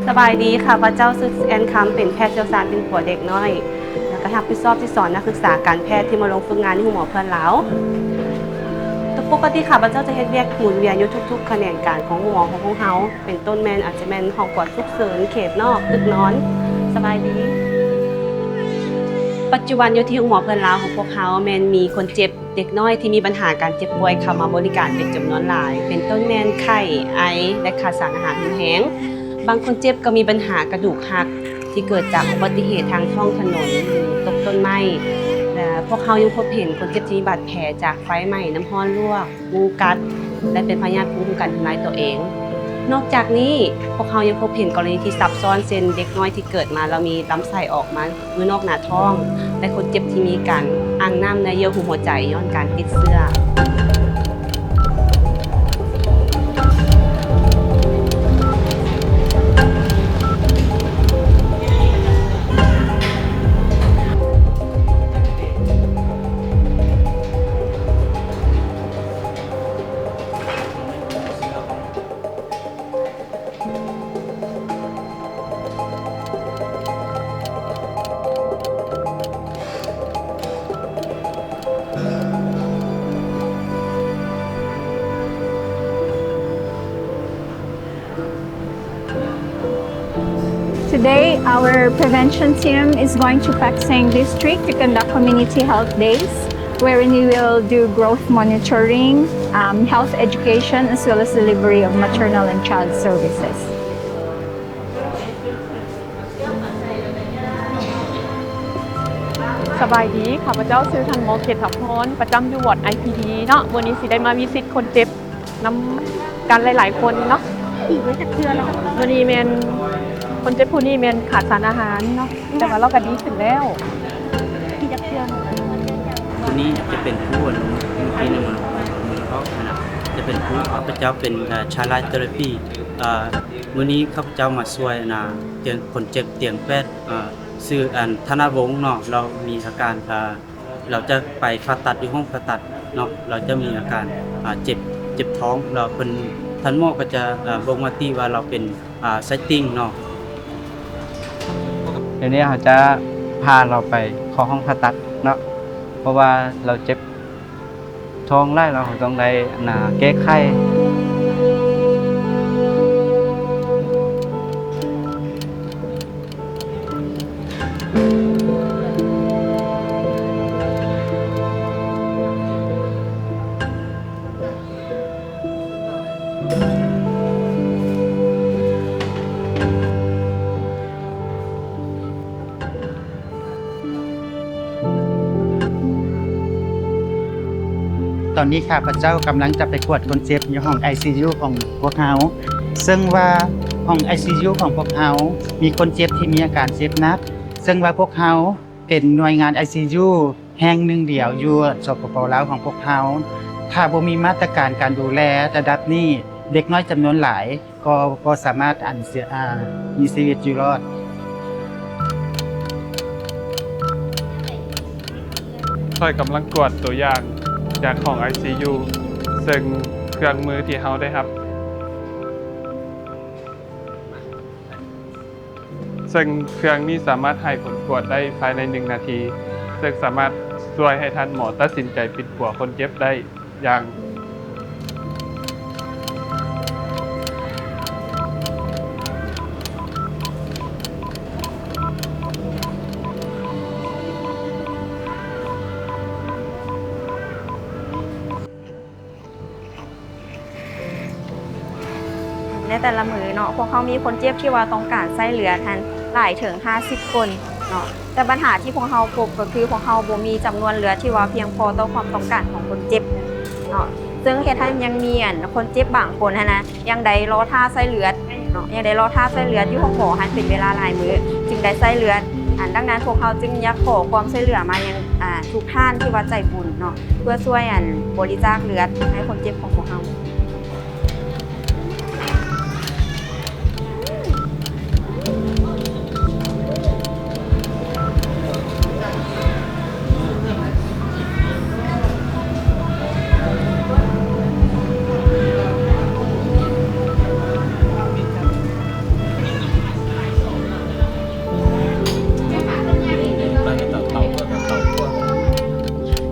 ສະບາຍດີ, ຂ້າພະເຈົ້າຊື່ແອນຄຳ ເປັນແພດຊ່ຽວຊານປິ່ນປົວເດັກນ້ອຍ ແລ້ວກໍຮັບຜິດຊອບທີ່ສອນນັກສຶກສາການແພດທີ່ມາລົງຝຶກງານຢູ່ໂຮງໝໍເພື່ອນລາວ. ປົກກະຕິຂ້າພະເຈົ້າຈະເຮັດວຽກໝູນວຽນຢູ່ທຸກໆຂະແໜງການຂອງໂຮງໝໍຂອງພວກເຮົາ, ເປັນຕົ້ນແມ່ນອາດຈະແມ່ນຫ້ອງກວດສຸກເສີນ, ເຂດນອກ, ຕຶກນອນ. ສະບາຍດີ. ປັດຈຸບັນຢູ່ທີ່ໂຮງໝໍເພື່ອນລາວຂອງພວກເຮົາແມ່ນມີຄົນເຈັບ ເດັກນ້ອຍທີ່ມີບັນຫາການເຈັບປ່ວຍເຂົ້າມາບໍລິການເປັນຈຳນວນຫຼາຍ, ເປັນຕົ້ນແມ່ນໄຂ້, ໄອ ແລະ ຂາດສານອາຫານຮຸນແຮງ. ບາງຄົນເຈັບກໍມີບັນຫາກະດູກຫັກທີ່ເກີດຈາກອຸບັດຕິເຫດທາງທ້ອງຖະໜົນ ຫຼື ຕົກຕົ້ນໄມ້. ແລະ ພວກເຮົາຍັງພົບເຫັນຄົນເຈັບທີ່ມີບາດແຜຈາກໄຟໄໝ້, ນ້ຳຮ້ອນລວກ, ງູກັດ ແລະ ເປັນພະຍາດພູມຄຸ້ມກັນທຳລາຍຕົວເອງ. ນອກຈາກນີ້, ພວກເຮົາຍັງພົບເຫັນກໍລະນີທີ່ຊັບຊ້ອນ ເຊັ່ນ ເດັກນ້ອຍທີ່ເກີດມາແລ້ວມີລຳໄສ້ອອກມາ ຢູ່ນອກໜ້າທ້ອງ ແລະ ຄົນເຈັບທີ່ມີການອັ່ງນ້ຳໃນເຍື່ອຫຸມຫົວໃຈຍ້ອນການຕິດເຊື້ອ. Today, our prevention team is going to Pak Seng District to conduct community health days, wherein we will do growth monitoring, um, health education, as well as delivery of maternal and child services. ສະບາຍດີ, ຂ້າພະເຈົ້າຊື່ທ່ານໝໍ ເຂດຖາພອນ ປະຈຳຢູ່ວອດ ໄອພີດີ ເນາະ. ມື້ນີ້ຊິໄດ້ມາວິຊິດຄົນເຈັບ ນຳກັນຫຼາຍໆຄົນເນາະ. ປີນີ້ຈັກເທື່ອແລ້ວ? ມື້ນີ້ແມ່ນ ຄົນເຈັບຜູ້ນີ້ແມ່ນຂາດສານອາຫານເນາະ, ແຕ່ວ່າລາວກໍດີຂຶ້ນແລ້ວ. ປີຈັກເທື່ອ? ຜູ້ນີ້ຈະເປັນຜູ້ ອັນ ມື້ກີ້ນີ້ມາ ມື້ອອກຫັ້ນນະ ຈະເປັນຜູ້ ຂ້າພະເຈົ້າເປັນ ເອີ Child Life Therapy. ເອີ ມື້ນີ້ຂ້າພະເຈົ້າມາຊ່ວຍ ອັນ ນາ ຕຽງ ຄົນເຈັບຕຽງແປດ ເອີ ຊື່ ອັນ ທະນະວົງ ເນາະ. ລາວມີອາການ ເອີ ລາວຈະໄປຜ່າຕັດຢູ່ຫ້ອງຜ່າຕັດເນາະ, ລາວຈະມີອາການ ອາ ເຈັບ ເຈັບທ້ອງ, ແລ້ວເພິ່ນ ທ່ານໝໍກໍຈະ ອາ ບົ່ງມະຕິວ່າລາວເປັນ ອາ ໄສ້ຕິ່ງເນາະ. ດຽວນີ້ເຮົາຈະພາລາວໄປເຂົ້າຫ້ອງຜ່າຕັດເນາະ, ເພາະວ່າລາວເຈັບທ້ອງຫຼາຍ, ລາວຕ້ອງໄດ້ ອັນນາ ແກ້ໄຂ. ຕອນນີ້ຂ້າພະເຈົ້າກຳລັງຈະໄປກວດຄົນເຈັບຢູ່ຫ້ອງໄອຊີຢູຂອງພວກເຮົາ, ເຊິ່ງວ່າຫ້ອງໄອຊີຢູຂອງພວກເຮົາມີຄົນເຈັບທີ່ມີອາການເຈັບໜັກ, ເຊິ່ງວ່າພວກເຮົາເປັນໜ່ວຍງານໄອຊີຢູແຫ່ງໜຶ່ງດຽວຢູ່ ສປປ ລາວ ຂອງພວກເຮົາ. ຖ້າບໍ່ມີມາດຕະການການດູແລລະດັບນີ້, ເດັກນ້ອຍຈຳນວນຫຼາຍ ກໍບໍ່ສາມາດ ອັນ ເສຍ ອາ ມີຊີວິດຢູ່ລອດ. ຂ້ອຍກຳລັງກວດຕົວຢ່າງຈາກຫ້ອງໄອຊີຢູ, ເຊິ່ງເຄື່ອງມືທີ່ເຮົາໄດ້ຮັບ ເຊິ່ງເຄື່ອງນີ້ສາມາດໃຫ້ຜົນກວດໄດ້ພາຍໃນໜຶ່ງນາທີ, ເຊິ່ງສາມາດຊ່ວຍໃຫ້ທ່ານໝໍຕັດສິນໃຈປິ່ນປົວຄົນເຈັບໄດ້. ຢ່າງ ໃນແຕ່ລະມື້ເນາະ, ພວກເຮົາມີຄົນເຈັບທີ່ວ່າຕ້ອງການໃຊ້ເລືອດຫັ້ນຫຼາຍເຖິງຫ້າສິບຄົນເນາະ, ແຕ່ບັນຫາທີ່ພວກເຮົາພົບກໍຄື ພວກເຮົາບໍ່ມີຈຳນວນເລືອດທີ່ວ່າພຽງພໍຕໍ່ຄວາມຕ້ອງການຂອງຄົນເຈັບເນາະ, ເຊິ່ງເຮັດໃຫ້ຍັງມີ ອັນ ຄົນເຈັບບາງຄົນຫັ້ນນະ ຍັງໄດ້ລໍຖ້າໃຊ້ເລືອດເນາະ, ຍັງໄດ້ລໍຖ້າໃຊ້ເລືອດຢູ່ໂຮງໝໍຫັ້ນເປັນເວລາຫຼາຍມື້ ຈຶ່ງໄດ້ໃຊ້ເລືອດ. ອັນ ດັ່ງນັ້ນພວກເຮົາຈຶ່ງຢາກຂໍຄວາມຊ່ວຍເຫຼືອມາຍັງ ອ່າ ທຸກທ່ານທີ່ວ່າໃຈບຸນເນາະ ເພື່ອຊ່ວຍ ອັນ ບໍລິຈາກເລືອດໃຫ້ຄົນເຈັບຂອງພວກເຮົາ.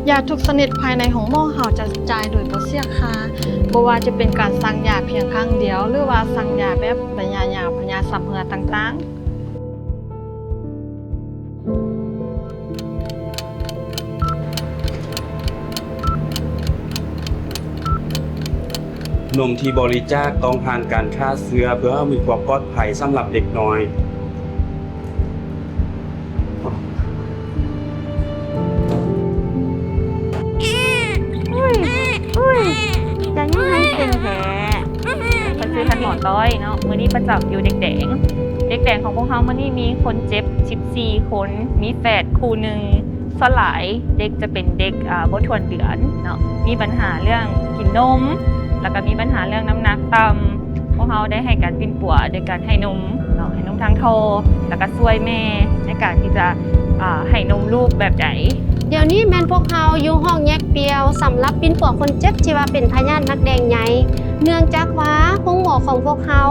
ຢາທຸກຊະນິດພາຍໃນໂຮງໝໍເຮົາຈະຈ່າຍໂດຍບໍ່ເສຍຄ່າ, ບໍ່ວ່າຈະເປັນການສັ່ງຢາພຽງຄັ້ງດຽວ ຫຼືວ່າສັ່ງຢາແບບໄລຍະຍາວ, ພະຍາດຊຳເຮື້ອຕ່າງໆ. ນົມທີ່ບໍລິຈາກຕ້ອງຜ່ານການຂ້າເຊື້ອ ເພື່ອໃຫ້ມີຄວາມປອດໄພສຳລັບເດັກນ້ອຍ. ອຸ້ຍ ອຸ້ຍ ຢ່າຍິງໃຫ້ເກັ່ງແທ້. ເພິ່ນຊື່ທ່ານໝໍຕ້ອຍເນາະ, ມື້ນີ້ປະຈຳຢູ່ເດັກແດງ. ເດັກແດງຂອງພວກເຮົາມື້ນີ້ມີຄົນເຈັບສິບສີ່ຄົນ, ມີແຝດຄູ່ໜຶ່ງ. ສ່ວນຫຼາຍເດັກຈະເປັນເດັກ ອ່າ ບໍ່ຖ້ວນເດືອນເນາະ, ມີບັນຫາເລື່ອງກິນນົມ ແລ້ວກໍມີບັນຫາເລື່ອງນ້ຳໜັກຕ່ຳ. ພວກເຮົາໄດ້ໃຫ້ການປິ່ນປົວໂດຍການໃຫ້ນົມເນາະ, ໃຫ້ນົມທາງທໍ່ ແລ້ວກໍຊ່ວຍແມ່ໃນການທີ່ຈະ ອ່າ ໃຫ້ນົມລູກແບບໃດ. ດຽວນີ້ແມ່ນພວກເຮົາຢູ່ຫ້ອງແຍກປ່ຽວສຳລັບປິ່ນປົວຄົນເຈັບທີ່ວ່າເປັນພະຍາດໝາກແດງໃຫຍ່, ເນື່ອງຈາກວ່າໂຮງໝໍຂອງພວກເຮົາ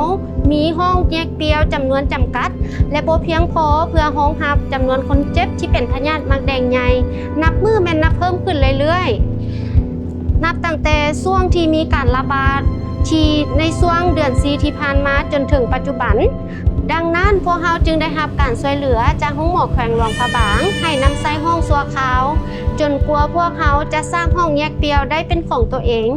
ມີຫ້ອງແຍກປ່ຽວຈຳນວນຈຳກັດ ແລະ ບໍ່ພຽງພໍເພື່ອຮອງຮັບຈຳນວນຄົນເຈັບທີ່ເປັນພະຍາດໝາກແດງໃຫຍ່, ນັບມື້ແມ່ນນັບເພີ່ມຂຶ້ນເລື້ອຍໆ. ນັບຕັ້ງແຕ່ຊ່ວງທີ່ມີການລະບາດທີ່ໃນຊ່ວງເດືອນສີ່ທີ່ຜ່ານມາຈົນເຖິງປັດຈຸບັນ. ດັ່ງນັ້ນ, ພວກເຮົາຈຶ່ງໄດ້ຮັບການຊ່ວຍເຫຼືອຈາກໂຮງໝໍແຂວງຫຼວງພະບາງ ໃຫ້ນຳໃຊ້ຫ້ອງຊົ່ວຄາວ ຈົນກວ່າພວກເຮົາຈະສ້າງຫ້ອງແຍກປ່ຽວໄດ້ເປັນຂອງຕົວເອງ.